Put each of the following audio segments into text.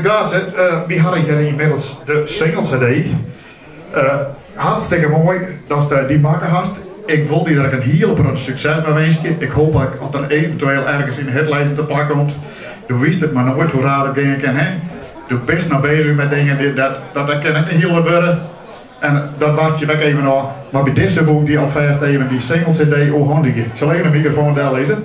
Gaatze, wy hawwe hjir ynmiddels de single-cd. Hartstikke moai datst dy makke hast. Ik wol dy der ek in hiele protte sukses mei winskje. Ik hoop ek dat der eventueel ergens yn de hitlijsten te plak komt. Do witst it mar noait hoe raar it gean kin, hè? Do bist noch bezich mei dingen, dat dat kin ek in hiel wat wurde. En dat wachtsje we ek even ôf. Mar by dizze woe ik dy alfêst even dy single-cd oerhandigje. Ik sil even de mikrofoan dellizze.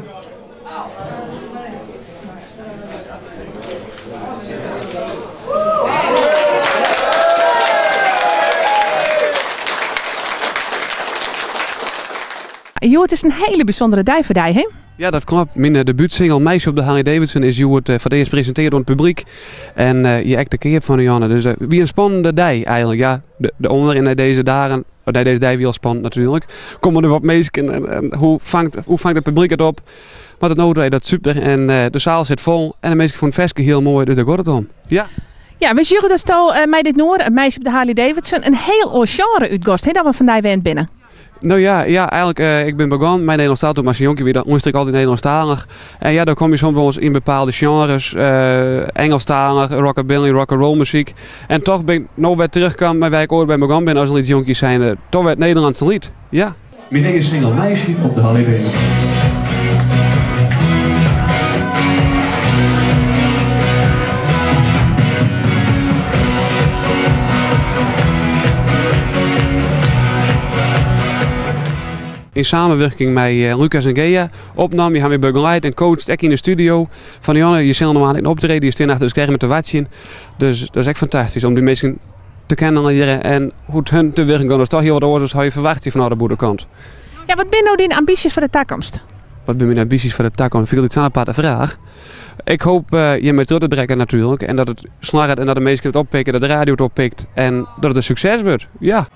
Hjoed is in hiele bysûndere dei foar dy, hè? Ja, dat klopt. Myn debuutsingle Meisje op de Harley Davidson is hjoed foar it earst presintearre oan it publyk. En hjir ek te keap fan Janne. Dus it wie in spannende dei eigenlik. Ja, de oanrin nei dizze dagen, of nei dizze dei wie al spannend natuerlik. Komme der wat minsken en, en hoe fangt, hoe fangt it publyk it op? Mar tot no toe is dat super en de saal sit fol en de minsken fûnen it ferske hiel moai, dus dêr giet it om. Ja. Ja, we sjogge datsto mei dit nûmer, Meisje op de Harley Davidson, in hiel oar sjenre útgiest, hè, dan we fan dy wend binne. No ja, ja, eigenlik, ik bin begûn mei Nederlânsktalich doe't ik mar sa'n jonkje wie, dan lústere ik altyd Nederlânsktalich. En ja, dan komme je soms wolris yn bepaalde sjenres, Ingelsktalich, rockabilly, rock'n'roll muzyk. En toch bin ik no wer terugkaam mei wêr't ik oait by begûn bin as in lyts jonkje zijnde, toch wer it Nederlânske liet. Ja. Myn nije single Meisje op de Harley Davidson. Yn samenwurking mei Lucas en Gea opnaam. Je ha my begeleid en coacht ek yn de studio. Fan Janne, je sille noch aanst optrede, je stean achter de skermen te wachtsjen. Dus dat is ek fantastysk om dy minsken te kennen leare en hoe't hun te wurken gean. Dat is toch hiel wat oars as je ferwachtsje fanôf de bûtenkant. Ja, wat binne no dyn ambysjes foar de takomst? Wat binne myn ambysjes foar de takomst? Fyn ik altyd sa'n aparte fraach. Ik hoop hjirmei troch te brekken natuerlik en dat it slagget en dat de minsken it oppikke, dat de radio it oppikt en dat it in sukses wurdt. Ja.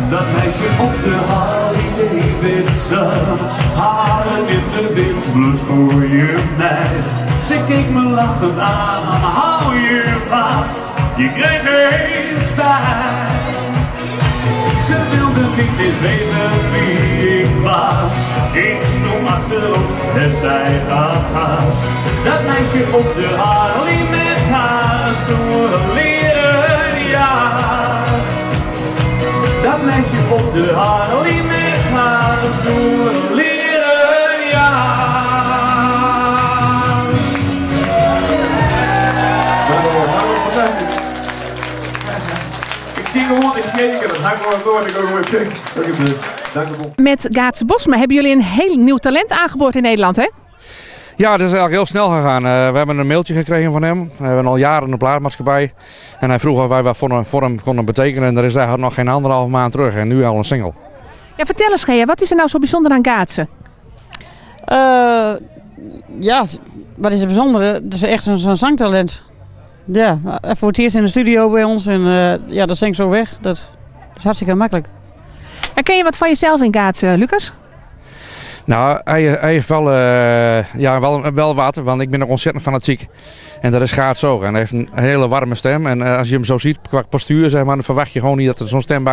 Dat meisje op de Harley Davidson, haren in de wind, bloedmooie meid. Ze keek me lachend aan, hou je vast, je krijgt geen spijt. Ze wilde niet eens weten wie ik was. Ik stond achterop en zij gaf gas. Dat meisje op de Harley met haar stoere leren jas. Dat meisje op de Harley met haar stoere leren jas. Fantastysk. Ik zie gewoan te shaken, dat ha ik wol door. Ik Dank u wel. Met Gaatze Bosma hebben jullie een heel nieuw talent aangeboord in Nederland, hè? Ja, dat is eigenlijk heel snel gegaan. We hebben een mailtje gekregen van hem. We hebben al jaren een plaatmaatschappij. En hij vroeg of wij wat voor hem konden betekenen. En er is eigenlijk nog geen anderhalve maand terug. En nu al een single. Ja, vertel eens, Gea, wat is er nou zo bijzonder aan Gaatze? Ja, wat is er bijzonder? Het is echt zo'n zangtalent. Ja, voor het eerst in de studio bij ons. En ja, dat zingt zo weg. Dat is hartstikke makkelijk. En ken je wat van jezelf in Gaatze, Lucas? Nou, hij heeft ja, wel wat, want ik ben nog ontzettend fanatiek. En dat is Gaatze ook. En hij heeft een hele warme stem. En als je hem zo ziet, qua postuur, dan verwacht je gewoon niet dat er zo'n stem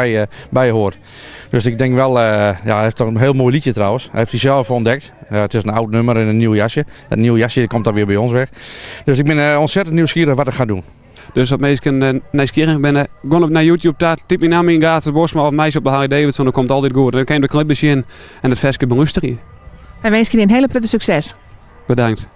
bij hoort. Dus ik denk wel, ja, hij heeft toch een heel mooi liedje trouwens. Hij heeft hij zelf ontdekt. Het is een oud nummer in een nieuw jasje. Dat nieuwe jasje komt dan weer bij ons weg. Dus ik ben ontzettend nieuwsgierig wat hij gaat doen. Dus dat mensen nieuwsgierig zijn, ga op naar YouTube, daar typ mijn naam in Gaatze Bosma of Meisje op de Harley Davidson, dan komt altijd goed. Dan kan je de clip zien en het versje beluisteren. Wij wensen je een hele prettige succes. Bedankt.